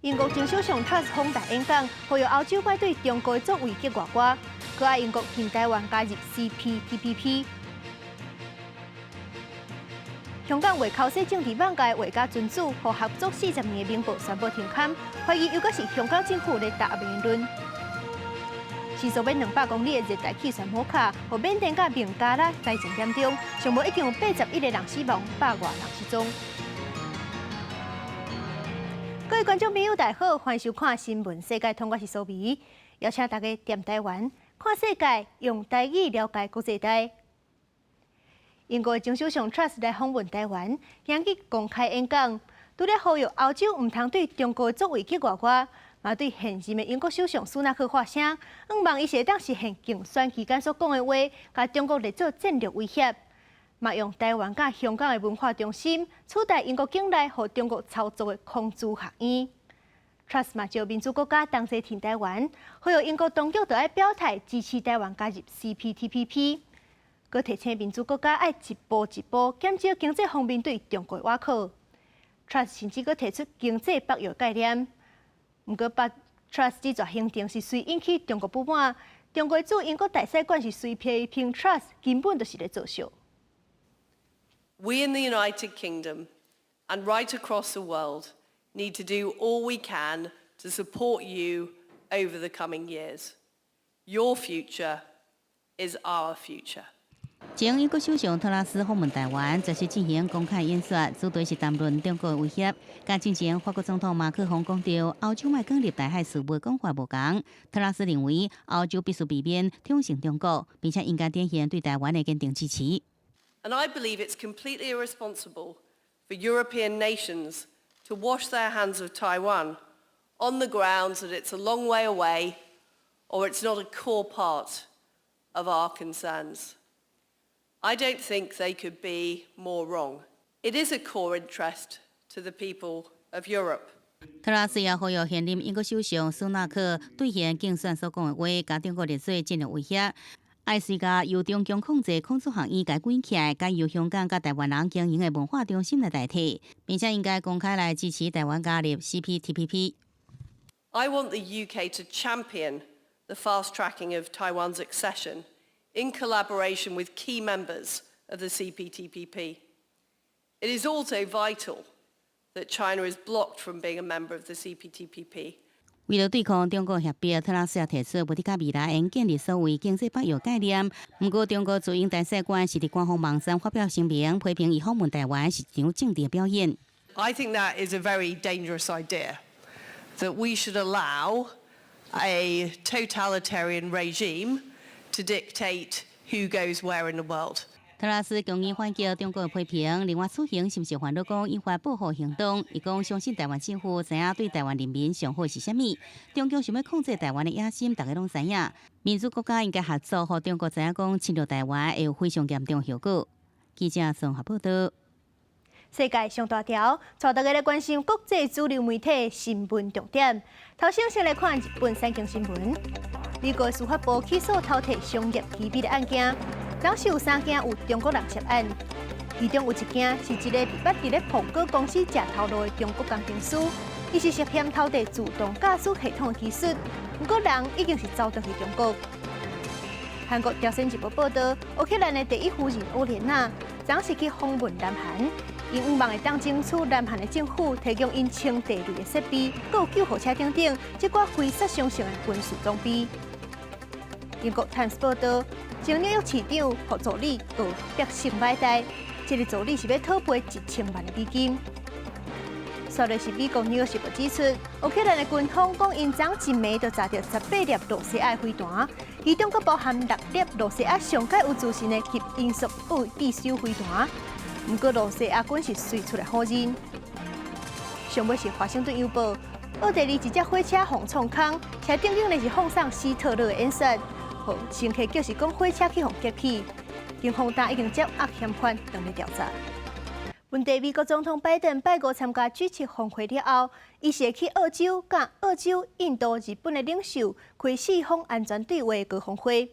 英國前首相特斯訪台演講，呼籲歐洲莫對中國作為激外歌，閣愛英國挺台灣加入 CPTPP。香港畫剾洗政治網界畫家尊主，予合作40年的《明報》宣布停刊，懷疑猶閣是香港政府咧打壓言論。時速欲200公里的熱帶氣旋摩卡，予緬甸佮孟加拉災情嚴重，上無已經有81個人死亡，百外人失蹤。各位觀眾朋友，大家好，歡迎收看《新聞世界通》，我是蘇眉，邀請大家踮台灣看世界，用台語了解國際大。英國前首相 Truss 來訪問台灣，今日公開演講，除了呼籲歐洲毋通對中國作為激外歌，嘛對現任的英國首相蘇納克發聲，向望伊會當實現競選期間所講的話，共中國列做戰略威脅，嘛用台灣佮香港的文化中心取代英國境內予中國操作的孔子學院。Truss 嘛召民主國家同齊挺台灣，呼籲英國當局著愛表態支持台灣加入 CPTPP。閣提醒民主國家愛一步一步減少經濟方面對中國倚靠。Truss 甚至閣提出經濟北約概念。毋過，北 Truss 這逝行程是隨引起中國不滿。中國駐英國大使館是隨批評 Truss 根本就是咧作秀。 We in the United Kingdom and right across the world need to do all we can to support you over the coming years. Your future is our future. 前英國首相特拉斯訪問台灣，這是進行公開演說，主題是談論中國威脅。佮進前法國總統馬克宏講著，歐洲莫講入台海事務講法無仝。特拉斯認為，歐洲必須避免挑釁中國，並且應該展現對台灣的堅定支持。 And I believe it's completely irresponsible for European nations to wash their hands of Taiwan on the grounds that it's a long way away or it's not a core part of our concerns. I don't think they could be more wrong. It is a core interest to the people of Europe. 特拉斯也呼籲現任英國首相蘇納克兌現競選所講的話，共中國列做戰略威脅。愛隨共由中共控制孔子學院共關起來，改由香港佮台灣人經營的文化中心來代替，並且應該公開來支持台灣加入 CPTPP。 I want the UK to champion the fast tracking of Taiwan's accession in collaboration with key members of the CPTPP. It is also vital that China is blocked from being a member of the CPTPP. 為了對抗中國脅迫，特拉斯也提出，無佇較未來應建立所謂經濟北約概念。毋過，中國駐英大使館是佇官方網站發表聲明，批評伊訪問台灣是一場政治表演。 I think that is a very dangerous idea, that we should allow a totalitarian regime to dictate who goes where in the world. 特拉斯強硬反擊中國的批評，另外此行是毋是煩惱講引發報復行動？伊講相信台灣政府知影對台灣人民上好是啥物。中共想欲控制台灣的野心，大家攏知影。民主國家應該合作，予中國知影講侵略台灣會有非常嚴重後果。記者綜合報道。世界上大條，帶大家來關心國際主流媒體新聞重點。頭先先來看日本產經新聞，美國司法部起訴偷提商業機密的案件，當時有三件有中國人涉案，其中有一件是一个被捌佇咧蘋果公司食頭路的中國工程師，伊是涉嫌偷提自動駕駛系統的技術，毋過人已經是走轉去中國。韓國朝鮮日報報道，烏克蘭的第一夫人奧蓮娜昨是去訪問南韓，𪜶向望會當爭取南韓的政府提供𪜶清地雷的設備，閣有救護車等等，這寡非殺傷性的軍事裝備。英國《Times》報道，前紐約市長予助理告逼性買代，這个助理是欲討賠1000萬的美金。煞落是美國紐約時報指出，烏克蘭的軍方講，𪜶昨一暝就炸著18粒露西亞飛彈，其中閣包含六粒露西亞上蓋有自信的極音速奧蒂修飛彈。毋過露西亞軍是隨出來否認。上尾是華盛頓郵報，奧地利一隻火車予創空，車頂竟然是放送希特勒的演說，予乘客叫是講火車去予劫去，警方今已經接押嫌犯轉咧調查。本地美國總統拜登拜五參加 G7 峰會了後，伊是會去澳洲，佮澳洲、印度、日本的領袖開四方安全對話高峰會。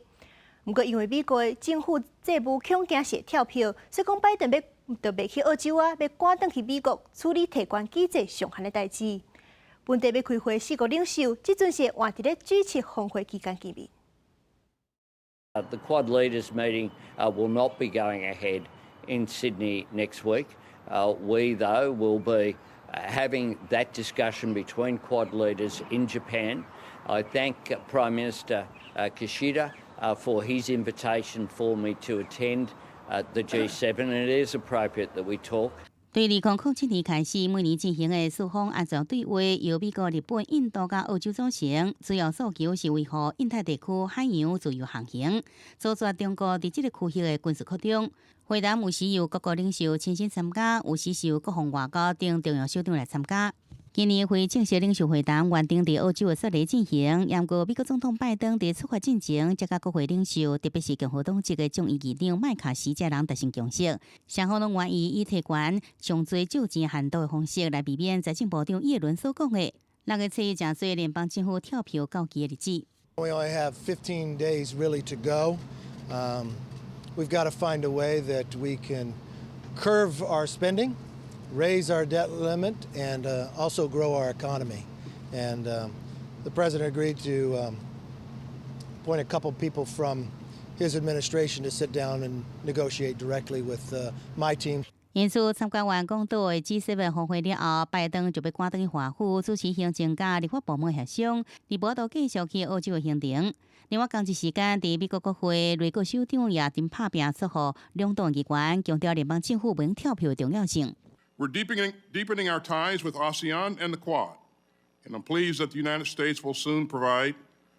毋過因為美國政府債務恐驚會跳票，所以講拜登欲就袂去澳洲啊，欲趕轉去美國處理提懸機制上限的代誌。本底欲開會四國領袖，這陣是換佇咧 G7 峰會期間見面。 The Quad leaders meeting will not be going ahead in Sydney next week. We, though, will be having that discussion between Quad leaders in Japan. I thank Prime Minister Kishida for his invitation for me to attend the G7, and it is appropriate that we talk. 對2007年開始，每年進行的四方安全對話，由美國、日本、印度佮澳洲組成，主要訴求是維護印太地區海洋自由航行，阻絕中國佇這個區域的軍事擴張。會談有時由各國領袖親身參加，有時是由國防外交等重要首長來參加。今年非正式領袖會談原定佇澳洲的雪梨進行，毋過美國總統拜登佇出發進前，才佮國會領袖，特別是共和黨籍的眾議院長麥卡錫這人達成共識，雙方攏願意以提懸上濟借錢限度的方式來避免財政部長耶倫所講的6月7日誠濟聯邦政府跳票到期的日子。 We only have 15 days really to go. We've got to find a way that we can curb our spending, raise our debt limit, and also grow our economy. And the president agreed to appoint a couple people from his administration to sit down and negotiate directly with my team. 因此，參加完廣島的 G7 峰會了後，拜登就欲趕轉去華府主持行政佮立法部門協商，而無都繼續去澳洲的行程。另外，仝一時間，佇美國國會內閣首長也正拍拚撮合兩黨議員，強調聯邦政府袂跳票的重要性。 We're deepening our ties with ASEAN and the Quad, and I'm pleased that the United States will soon provide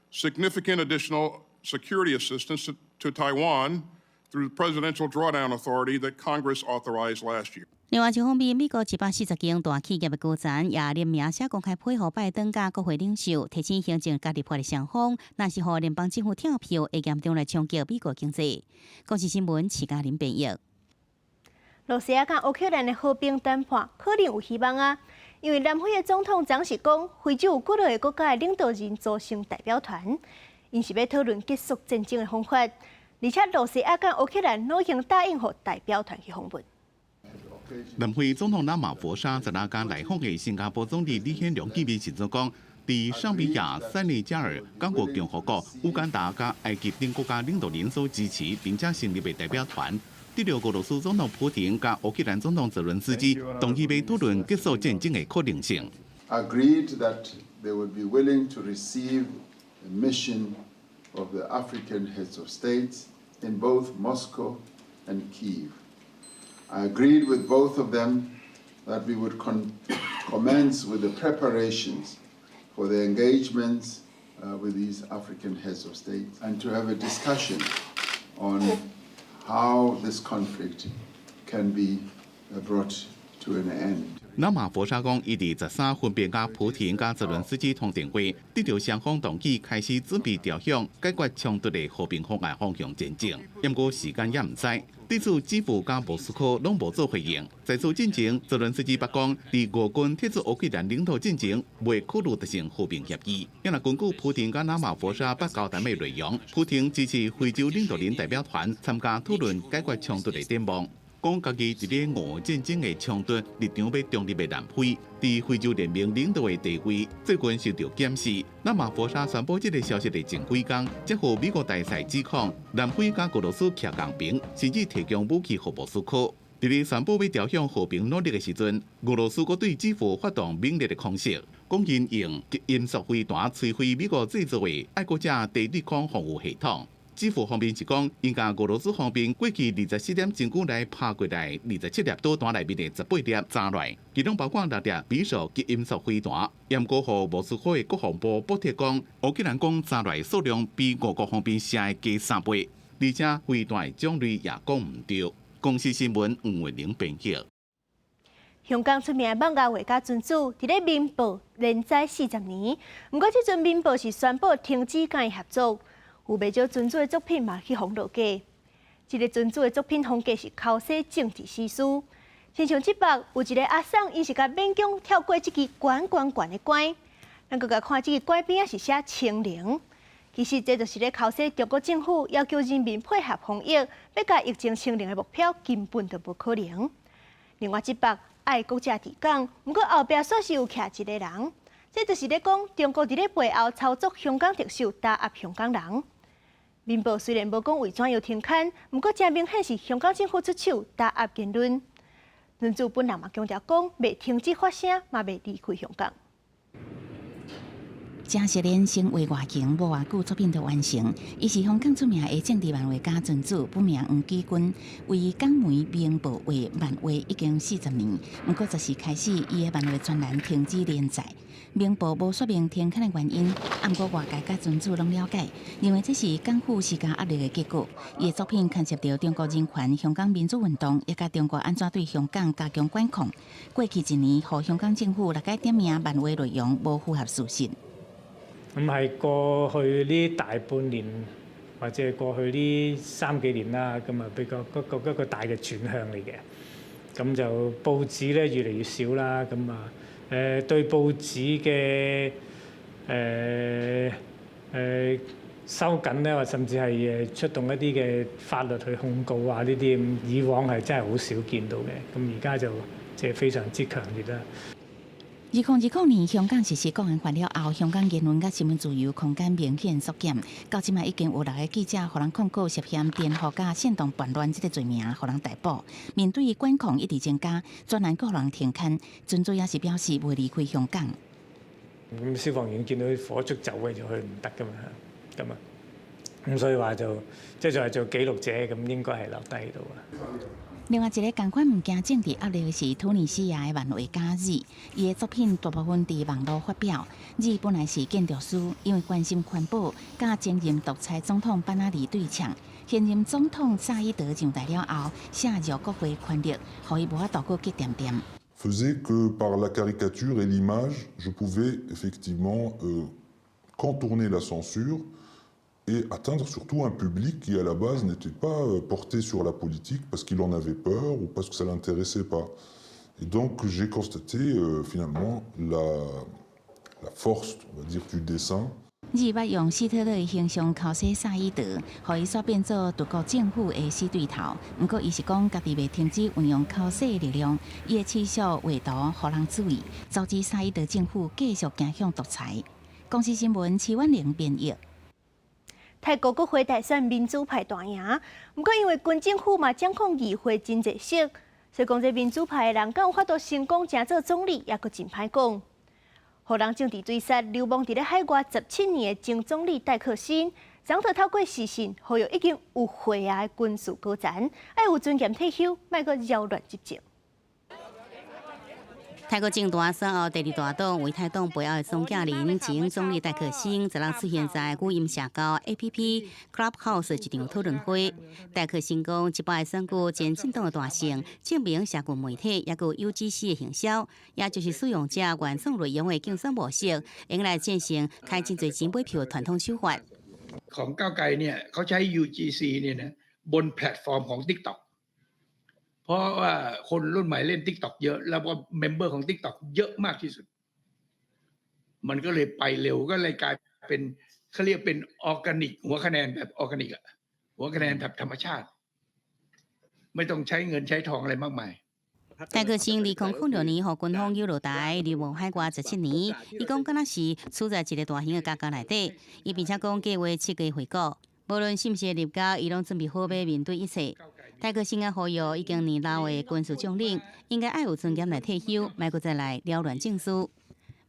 significant additional security assistance to Taiwan through the Presidential Drawdown Authority that Congress authorized last year. 另外一方面，美國140間大企業的高層也聯名寫公開批予拜登佮國會領袖，提醒行政佮立法的雙方，若是予聯邦政府跳票，會嚴重來衝擊美國經濟。公視新聞，徐嘉玲編譯。羅西亞佮烏克蘭的和平談判可能有希望啊！因為南非的總統昨是講，非洲有幾落個國家的領導人組成代表團，𪜶是欲討論結束戰爭的方法。而且羅西亞佮烏克蘭攏已經答應予代表團去訪問。南非總統拉馬佛沙昨仔佮來訪的新加坡總理李顯龍見面時陣講，佇尚比亞、塞內加爾、剛果共和國、烏干達佮埃及等國家領導人所支持，並且成立的代表團，得著俄羅斯總統普廷佮烏克蘭總統澤倫斯基同意欲討論結束戰爭的可能性。 Agreed that they would be willing to receive a mission of the African heads of states in both Moscow and Kiev. I agreed with both of them that we would commence with the preparations for the engagements with these African heads of state and to have a discussion on how this conflict can be brought to an end. 拉馬佛沙講，伊佇13分別佮普廷佮澤倫斯基通電話，得著雙方同意開始準備朝向解決衝突的和平方案方向前進。毋過時間猶毋知。對此，基輔佮莫斯科攏無做回應。在此進前，澤倫斯基捌講，佇俄軍撤出烏克蘭領土進前，袂考慮達成和平協議。若根據普廷佮拉馬佛沙捌交談的內容，普廷支持非洲領導人代表團參加討論解決衝突的展望。講家己佇咧俄戰爭的衝突立場欲中立的南非，佇非洲聯盟領導的地位最近受著檢視。拉馬佛沙宣布這个消息的前幾工，才予美國大使指控南非佮俄羅斯徛仝爿，甚至提供武器予莫斯科。佇咧宣布欲朝向和平努力的時陣，俄羅斯閣對基輔發動猛烈的空襲，講𪜶用極音速飛彈摧毀美國製造的愛國者地對空防禦系統。基輔方面是講，𪜶共俄羅斯方面過去24點鐘久內拍過來27粒導彈內面的18粒炸落，其中包括六粒匕首極音速飛彈。毋過，予莫斯科的國防部補貼講，烏克蘭講炸落數量比俄國方面寫的加3倍，而且飛彈的種類也講毋著。公視新聞吳慧玲編譯。香港出名的漫畫畫家尊子，佇咧《明報》連載40年，毋過這陣《明報》是宣布停止佮伊合作。有袂少尊子的作品嘛去予落架。這个尊子的作品風格是剾洗政治史詩。親像這擺有一个阿桑，伊是共勉強跳過這支懸懸懸的關。咱閣共看這支關邊仔是寫清零。其實這就是咧剾洗中國政府要求人民配合防疫，欲共疫情清零的目標根本就無可能。另外這擺愛國者治港，毋過後壁煞是有徛一个人。這就是咧講中國佇咧背後操作香港特首打壓香港人。明報雖然無講為怎樣停刊，毋過誠明顯是香港政府出手打壓言論。尊子本人嘛強調講，袂停止發聲，嘛袂離開香港。鄭錫連成為外景，無偌久作品就完成。伊是香港出名的政治漫畫家尊子，本名黃紀君，為港媒明報畫漫畫已經40年。毋過十四開始，伊的漫畫專欄停止連載。明報無說明停刊的原因，毋過外界佮尊子攏了解，認為這是港府施加壓力的結果。伊的作品牽涉著中國人權、香港民主運動，以及中國按怎對香港加強管控。過去一年，予香港政府六擺點名漫畫內容無符合事實。咁係過去呢大半年，或者係過去呢三幾年啦，咁啊比較一個一個大嘅轉向嚟嘅。咁就報紙咧越嚟越少啦，咁啊對報紙嘅收緊咧，或甚至係出動一啲嘅法律去控告啊呢啲，咁以往係真係好少見到嘅，咁而家就即係非常之強烈啦。2020年香港實施國安法了後，香港言論佮新聞自由空間明顯縮減。到這擺已經有六个記者予人控告涉嫌顛覆佮煽動叛亂這个罪名，予人逮捕。面對管控一直增加，專欄閣予人停刊，尊子也是表示袂離開香港。咁消防員見到火燭走嘅就去唔得㗎嘛，咁啊，咁所以話就即係作為做記錄者咁，應該係留低喺度啊。另外一个仝款毋驚政治壓力的是突尼西亞的漫畫家 Z，伊的作品大部分佇網路發表。Z 本來是建築師，因為關心環保，佮前任獨裁總統班阿里對嗆。現任總統薩伊德上台了後，削弱國會權力，予伊無法度閣激恬恬。 Faisait que par la caricature et l'image, je pouvais effectivement contourner la censure et atteindre surtout un public qui à la base n'était pas porté sur la politique parce qu'il en avait peur ou parce que ça l'intéressait pas. Et donc j'ai constaté finalement la force, on va dire, du dessin. 伊捌用希特勒的形象剾洗薩伊德，予伊煞變做德國政府的死對頭。毋過，伊是講家己袂停止運用剾洗的力量，伊會持續畫圖予人注意，阻止薩伊德政府繼續走向獨裁。公視新聞徐婉玲編譯。泰國國會大選民主派大贏，毋過因為軍政府嘛掌控議會真濟席，所以講這民主派的人敢有法度成功成做總理，猶閣真歹講。予人政治追殺流亡佇咧海外17年的前總理戴克辛，昨昏透過視訊，呼籲已經有歲仔的軍事高層，愛有尊嚴退休，莫閣擾亂執政。泰國政壇選後第二大黨為泰黨背後的創建人前總理戴克辛，昨日出現在語音社交 A.P.P. Clubhouse 一場討論會。戴克辛講，這擺選舉前進黨的大勝，證明社群媒體抑閣 U.G.C 的行銷，也就是使用者原創內容的競選模式，用來戰勝開真濟錢買票的傳統手法。 ของก้าวไกลเนี่ยเขาใช้ UGC เนี่ยนะบนแพลตฟอร์มของ TikTok เพราะว่าคนรุ่นใหม่เล่น TikTok เยอะแล้วก็member ของ TikTok เยอะมากที่สุด มันก็เลยไปเร็วก็เลยกลายเป็นเขาเรียกเป็นออร์แกนิกหัวคะแนนแบบออร์แกนิกอะหัวคะแนนแบบธรรมชาติ ไม่ต้องใช้เงินใช้ทองอะไรมากมาย 戴克辛2006年予軍方誘落台，流亡海外十七年。伊講敢若是處在一个大型的監獄內底。伊並且講計劃7月回國，無論是毋是入獄，伊攏準備好欲面對一切。戴克辛也呼籲已經年老的軍事將領，應該愛有尊嚴來退休，莫閣再來擾亂政事。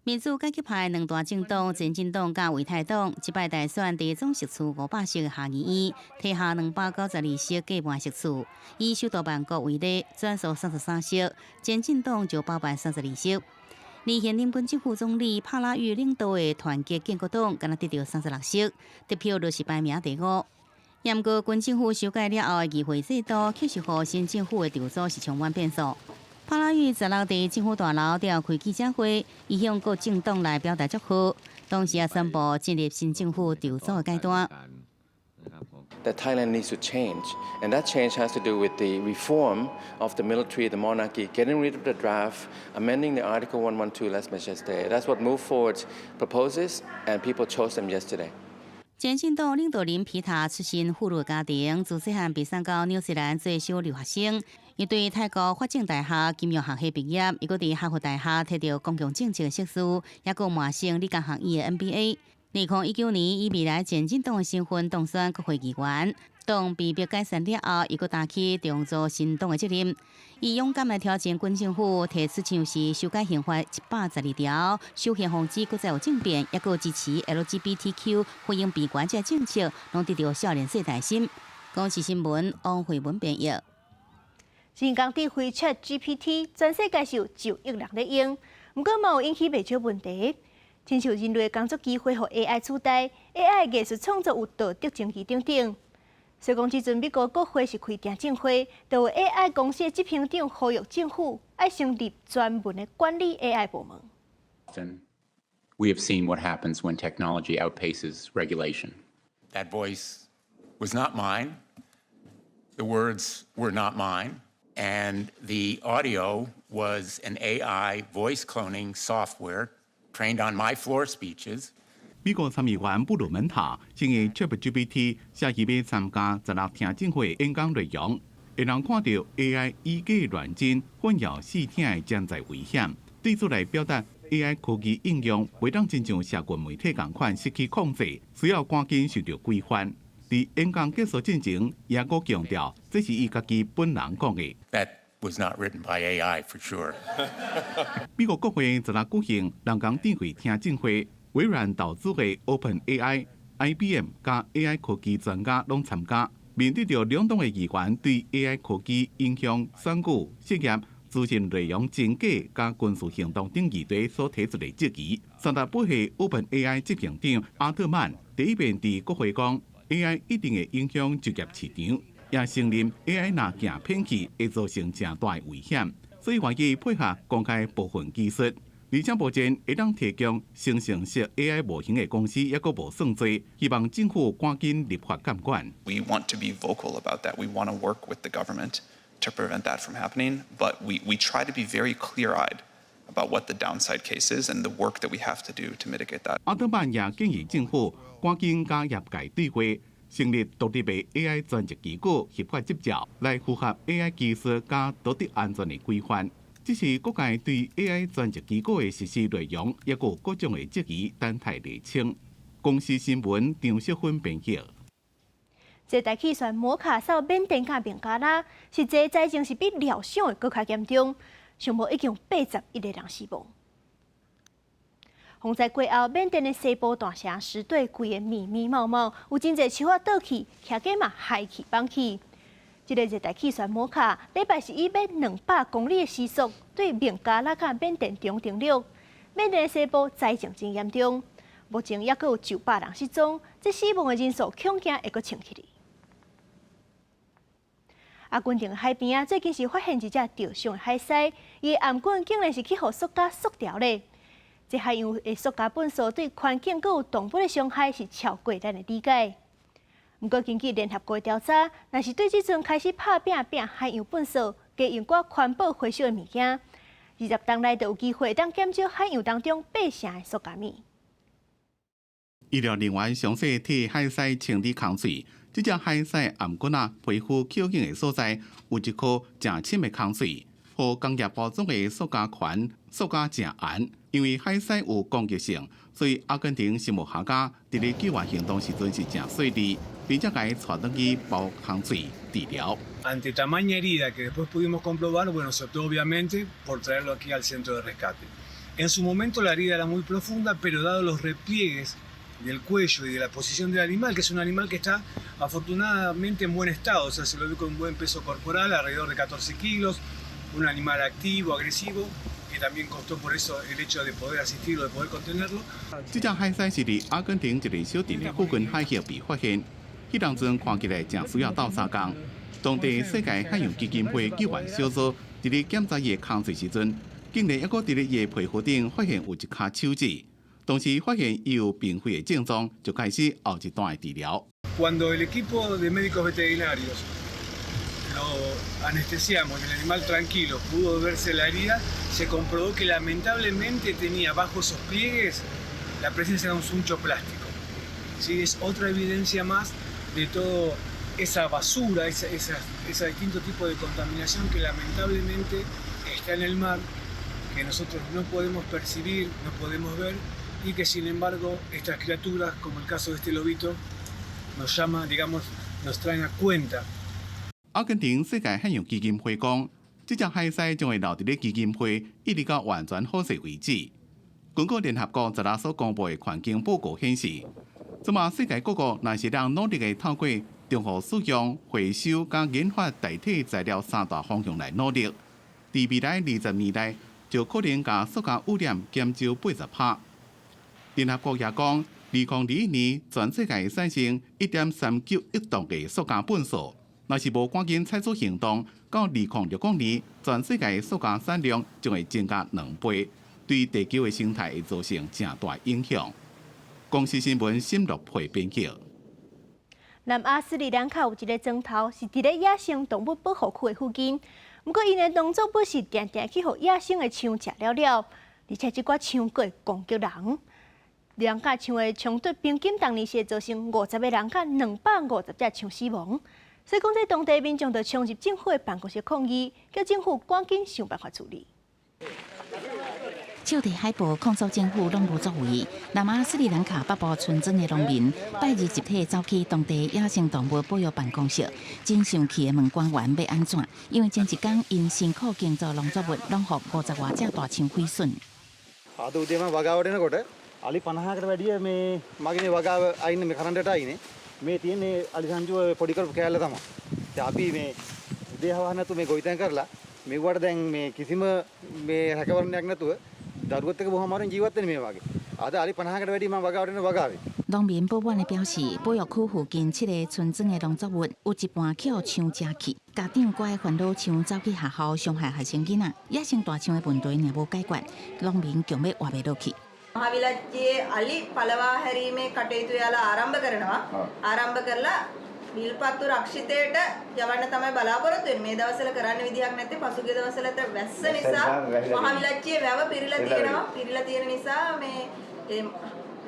民主改革派兩大政黨前進黨佮為泰黨，這擺大選佇總席次500席的下議院，提下292席過半席次。以首都曼谷為例，全數33席，前進黨就包辦32席。而現任軍政府總理帕拉育領導的團結建國黨，敢若得著36席，得票率是排名第五。毋過軍政府修改了後的議會制度，確實予新政府的籌組是充滿變數。帕拉育十六佇政府大樓頂開記者會，伊向各政黨來表達祝賀，同時也宣布進入新政府籌組的階段。 That Thailand needs to change, and that change has to do with the reform of the military, the monarchy, getting rid of the draft, amending the Article 112 lèse majesté. That's what Move Forward proposes, and people chose them yesterday. 前進黨領導人皮塔出身富裕家庭，自細漢被送到紐西蘭做小留學生。伊對泰國法政大學金融學系畢業，伊閣佇哈佛大學提著公共政策碩士，抑閣麻省理工學院的 MBA。2019年以未來前進黨的身份當選國會議員。當被迫解散了後，伊閣擔起重組新黨的責任。伊勇敢來挑戰軍政府，提出像是修改刑法112條，修憲防止閣再有政變，抑閣支持 LGBTQ 婚姻平權這政策，攏得著少年世代心。公視新聞王慧文編譯。人工智慧 ChatGPT 全世界是有9億人咧用，毋過嘛有引起袂少問題。親像人類工作機會予 AI 取代，AI 藝術創作有道德爭議等等。所以講，這陣美國國會是開聽證會，就有 AI 公司的執行長呼籲政府愛成立專門的管理 AI 部門。 We have seen what happens when technology outpaces regulation. That voice was not mine. The words were not mine. And the audio was an AI voice cloning software trained on my floor speeches. 美國參議員布魯門塔先用 ChatGPT 寫伊欲參加16聽證會演講內容，會人看著 AI 以假亂真、混淆視聽的潛在危險，對此來表達 AI 科技應用袂當親像社群媒體仝款失去控制，需要趕緊受著規範。佇演講結束進前，也閣強調這是伊家己本人講的。 That was not written by AI for sure. 美國國會十六舉行人工智慧聽證會。微軟投資的 OpenAI、IBM 佮 AI 科技專家攏參加，面對著兩黨的議員對 AI 科技影響選舉、失業、資訊內容真假佮軍事行動等議題所提出的質疑。38歲 OpenAI 執行長阿特曼第一遍佇國會講，AI 一定會影響就業市場，也承認 AI 若行偏去會造成誠大的危險，所以願意配合公開部分技術。而且目前會當提供生成式 AI 模型的公司抑閣無算濟，希望政府趕緊立法監管。 We want to be vocal about that. We want to work with the government to prevent that from happening, but we try to be very clear-eyed about what the downside case is and the work that we have to do to mitigate that. 阿特曼也建議政府趕緊佮業界對話，成立獨立的 AI 專業機構合法執照，來符合 AI 技術佮道德安全的規範。只是各界對 AI 專業機構的實施內容，抑閣有各種的質疑，等待釐清。公視新聞張淑芬編譯。熱帶氣旋摩卡掃緬甸佮孟加拉，實際災情是比料想的閣較嚴重，上無已經有81個人死亡。風災過後，緬甸的西部大城實兌規个密密茂茂，有真濟樹仔倒去，騎機嘛害去綁去。這个熱帶氣旋摩卡，禮拜是以欲200公里的時速對孟加拉佮緬甸中登陸。緬甸的西部災情真嚴重，目前抑閣有900人失蹤，這死亡的人數恐驚會閣衝起來。阿根廷海邊仔，最近是發現一隻受傷的海獅，伊的頷頸竟然是去予塑膠塑牢咧。這海洋的塑膠糞埽對環境閣有動物的傷害是超過咱的理解。毋過，根據聯合國調查，若是對這陣開始拍拚拚海洋糞埽，加用寡環保回收的物件，20冬內就有機會當減少海洋當中八成的塑膠物。醫療人員詳細替海獅清理空喙，這隻海獅頷頸仔皮膚口頸的所在有一顆誠深的空喙，予工業包裝的塑膠環、塑膠誠絚。因為海獅有攻擊性，所以阿根廷生物學家佇咧救援行動時陣是誠細膩，並且共伊帶轉去包空喙治療。 Ante tamaña herida que después pudimos comprobar, bueno, se optó obviamente por traerlo aquí al centro de rescate. En su momento la herida era muy profunda, pero dado los repliegues del cuello y de la posición del animal, que es un animal que está afortunadamente en buen estado, o sea, se lo ve con un buen peso corporal, alrededor de 14 kilos, un animal activo, agresivo, que también costó por eso el hecho de poder asistirlo, de poder contenerlo. 這隻海獅是佇阿根廷一個小鎮的附近海域被發現，彼當陣看起來誠需要鬥相共。當地世界海洋基金會救援小組佇咧檢查伊的空喙時陣，竟然猶閣佇咧伊的皮膚頂發現有一跤手指。當時發現伊有貧血的症狀，就開始後一段的治療。 Cuando el equipo de médicos veterinarios lo anestesiamos y el animal tranquilo pudo verse la herida, se comprobó que lamentablemente tenía bajo esos pliegues la presencia de un suncho plástico. ¿Sí? Es otra evidencia más de todo Esa basura, ese distinto tipo de contaminación que lamentablemente está en el mar, que nosotros no podemos percibir, no podemos ver, y que sin embargo estas criaturas, como el caso de este lobito, nos llama, digamos, nos traen a cuenta. 阿根廷世界海洋基金會講，這隻海獅將會留佇咧基金會，一直到完全好勢為止。根據聯合國十六所公布的環境報告顯示，這馬世界各國若是人努力的透過綜合使用、回收佮研發代替材料三大方向來努力，佇未來20年內就可能共塑膠污染減少80%。聯合國也講，2021年全世界產生1.39億噸的塑膠糞埽，若是無趕緊採取行動，到2060年，全世界塑膠產量將會增加2倍，對地球的生態會造成誠大影響。公視新聞沈樂培編輯。南亞斯里蘭卡有一个庄頭是佇咧野生動物保護區的附近，毋過𪜶的農作物是定定去予野生的象食了了，而且這寡象閣會攻擊人。人佮象的衝突平均逐年是會造成50個人佮250隻象死亡。所以講，這當地民眾就衝入政府的辦公室抗議，叫政府趕緊想辦法處理。手提海報控訴政府攏無作為。南亞斯里蘭卡北部村莊的農民拜二集體走去當地野生動物保育辦公室，真生氣的問官員欲按怎？因為前一工𪜶辛苦耕作農作物，攏予50外隻大象毀損。 අද උදේ මම වගාවට එනකොට අලි 50කට වැඩිය මේ මගේ මේ වගාව අයිනේ මේ කරන්ටට අයිනේ මේ තියෙන්නේ අලි සංචුව පොඩි කරපු කෑල්ල තමයි. ඉතින් අපි මේ උදේ හවස නැතුව මේ ගොවිතැන් කරලා මෙව්වට දැන් මේ කිසිම මේ රැකවරණයක් නැතුව දරුවොත් එක්ක බොහොම අමාරුවෙන් ජීවත් වෙන්නේ මේ වගේ. අද අලි 50කට වැඩිය මම වගාවට එන වගාවේ. 農民不滿的表示，保育區附近七个村莊的農作物有一半予象食去，家長閣愛煩惱象走去學校傷害學生囡仔，野生大象的問題若無解決，農民強欲活袂落去。 මහවිලච්චියේ අලි පලවා හැරීමේ කටයුතු එයාලා ආරම්භ කරනවා. ආරම්භ කරලා විල්පත්තු රක්ෂිතයට යවන්න තමයි බලාපොරොත්තු වෙන්නේ. මේ දවස්වල කරන්න විදිහක් නැත්තේ පසුගිය දවස්වලත් වැස්ස නිසා මහවිලච්චියේ වැව පිරීලා තියෙනවා. පිරීලා තියෙන නිසා මේ ඒ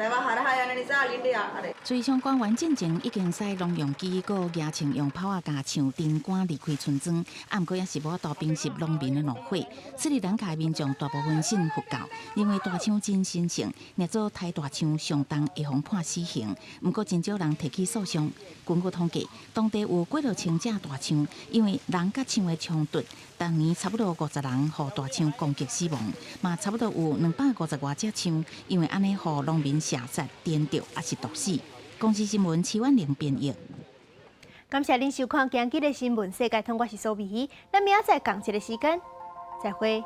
වැව හරහා යන නිසා අලින්ට අර 水上官員進前已經使農用機閣舉銃用炮仔共象釘趕離開村莊，啊，毋過猶是無法度平息農民的怒火。斯里蘭卡民眾大部分信佛教，認為大象真神聖，若做刣大象上重會予判死刑。毋過真少人提起訴訟。根據統計，當地有幾落千隻大象，因為人佮象的衝突，逐年差不多50人予大象攻擊死亡，嘛差不多有250外隻象，因為按呢予農民射殺、電著抑是毒死。公視新聞徐婉玲編譯。感謝恁收看今日的新聞世界通，我是蘇美，咱明仔載仝一个時間，再會。